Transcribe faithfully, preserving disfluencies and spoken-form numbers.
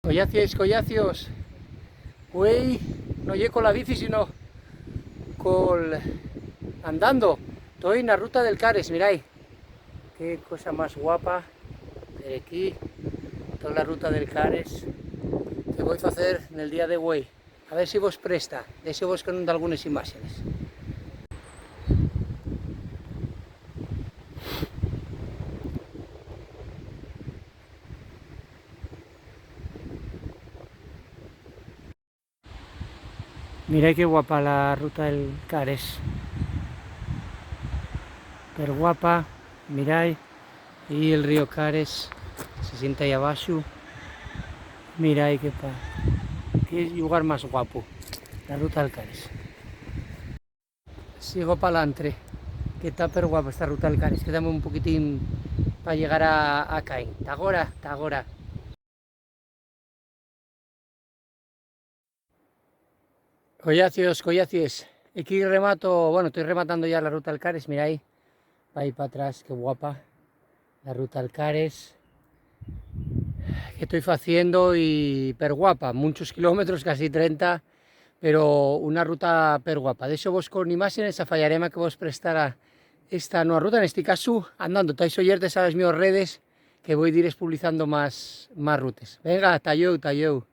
Collacies, collacios. Güei no ye cola bici, sino col andando. Toi na ruta del Cares, mirai. Qué cosa más guapa. Per equí, tola ruta del Cares que voi facer nel día de güei. A ver si vos presta. Dexo-vos con dalgunes imáxenes. Mirai qué guapa la ruta del Cares. Per guapa, mirai. Y el río Cares se sienta ahí abaxo. Mirai qué pa-, qué llugar más guapo. La ruta del Cares. Sigo p'alantre, que ta per guapa esta ruta del Cares. Quédame un poquitín pa llegar a, a Caín. Ta agora, ta agora. Collacios, collacies. Equí remato, bueno, toi rematando ya la ruta del Cares, mirai. Vai pa atrás, qué guapa. La ruta del Cares. Que toi faciendo y per guapa, munchos kilómetros, casi trenta, pero una ruta per guapa. Dexo-vos con imáxenes, afayareme a que vos prestara esta nueva ruta, nesti casu, andando. Tais oyentes a les mios redes, que voi dir espublizando más, más rutes. Venga, ta llueu, ta llueu.